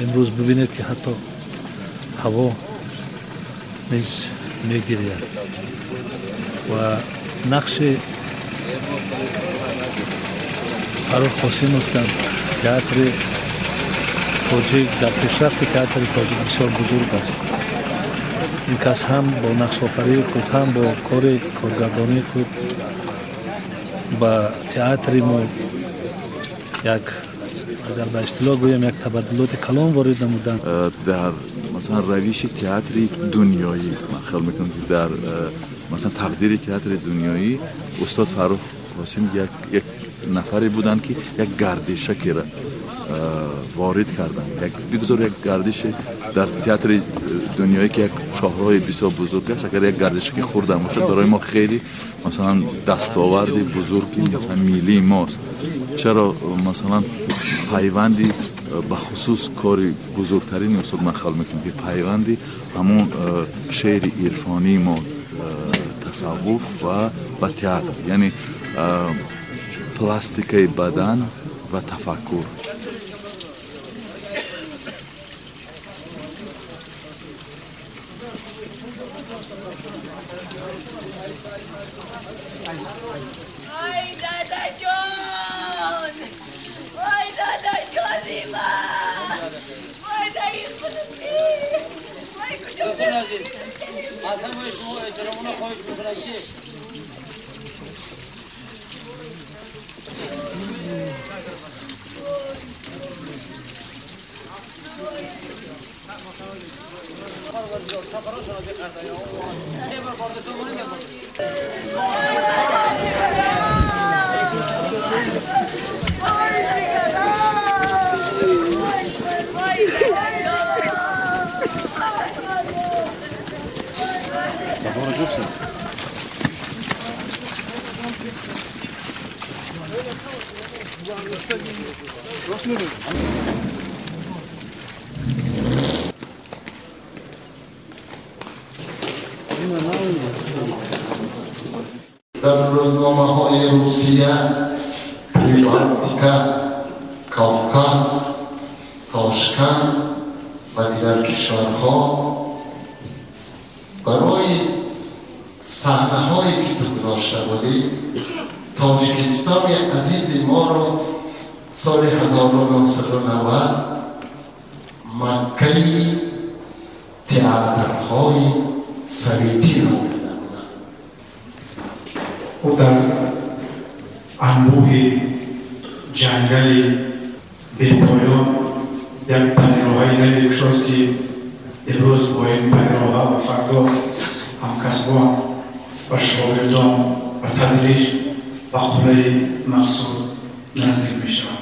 Имрӯз бибинед, ки ҳатто ҳаво низ мегиряд ва нақши Фаррух Қосимов дар театри тоҷик, дар пешрафти театри тоҷик бисёр бузург аст. Ин кас ҳам бо нақшофарии худ, ҳам бо кори коргардонии худ ба театри мо як, агар ба истилоҳ гӯем, як табаддулоти калон ворид намуданд. Дар масалан равиши театри дунёӣ, ман хиёл мекунам, ки дар масалан тақдири театри дунёӣ устод Фаррух Қосим як нафаре буданд, ки як гардишакеро ворид карданд. Бигузор як гардиши дар театри дунёӣ, ки як шоҳроҳи бисёр бузург аст, агар як гардишаки хурдам бошад, барои мо хеле масалан дастоварди бузурги масалан миллии мост. Чаро масалан пайванди, бахусус кори бузургтарини устод, ман хиёл мекунам, ки пайванди ҳамон шеъри ирфонии мо, тасаввуф ва театр, яъне пластикаи бадан ва тафаккур. Ай, дадаҷон! Ой, дадаҷони ман! Вой, даи худки! Вой, куҷо? Аз ҳамаи шумо эҳтиромона хоҳиш мекунам, ки Дар рӯзномаҳои Русия, Прибалтика, Кавказ, Тошканд ва дигар кишварҳо барои саҳнаҳое, ки ту гузошта будӣ, Тоҷикистони азизи моро соли 1990 Маккаи театрҳои советӣ номида буданд. Ӯ дар анбӯҳи ҷангали бепоён як пайроҳаи наве кушод, ки имрӯз бо ин пайроҳа ва фардо ҳамкасбон ва шогирдон ба тадриҷ ба қуллаи мақсуд наздик мешаванд.